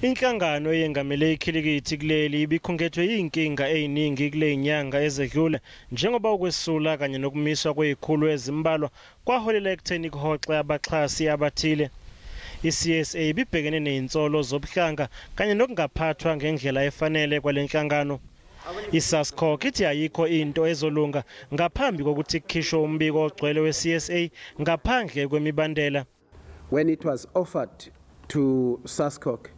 Inhlangano eyengamele ikhilikithi kuleli ibikhungethwe yinkinga eziningi kule nyanga ezedlule, njengoba ukwesula kanye nokumiswa kwezikhulu ezimbalwa kwaholela ekutheni kuhoxe abaxhasi abathile. I-CSA ibibhekene nezinsolo zobuhlanga kanye nokungaphathwa ngendlela efanele kwalenhlangano. I-SASCOC ithi ayikho into ezolunga ngaphambi kokuthi kukhishwe umbiko ogcwele we-CSA ngaphandle kwemibandela. When it was offered to SASCOC,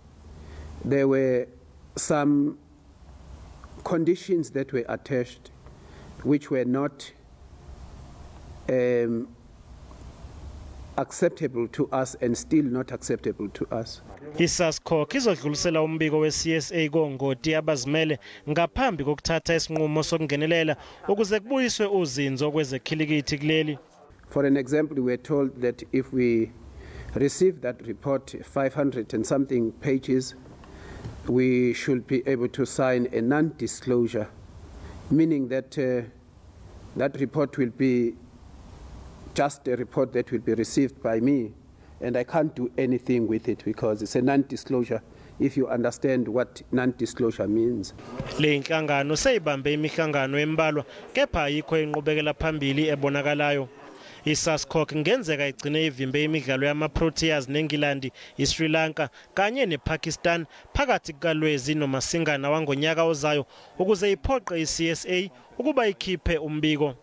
there were some conditions that were attached which were not acceptable to us and still not acceptable to us. I-SASCOC izodlulisela umbiko we-CSA kongoti abazimele ngaphambi kokuthatha isinqumo sokungenelela ukuze kubuyiswe uzinzo kwezekhilikithi kuleli. For an example, we were told that if we receive that report, 500 and something pages, we should be able to sign a non-disclosure, meaning that that report will be just a report that will be received by me, and I can't do anything with it because it's a non-disclosure, if you understand what non-disclosure means. Le nhlangano seyibambe imihlangano embalwa, kepha ayikho inqubekela phambili ebonakalayo. I-SASCOC ngenzeka igcine ivimbe imidlalo yama-Proteas neNgilandi, iSri Lanka kanye nePakistan phakathi kukaLwezi noMasingana wangonyaka ozayo ukuze iphoqe i-CSA ukuba ikhiphe umbiko.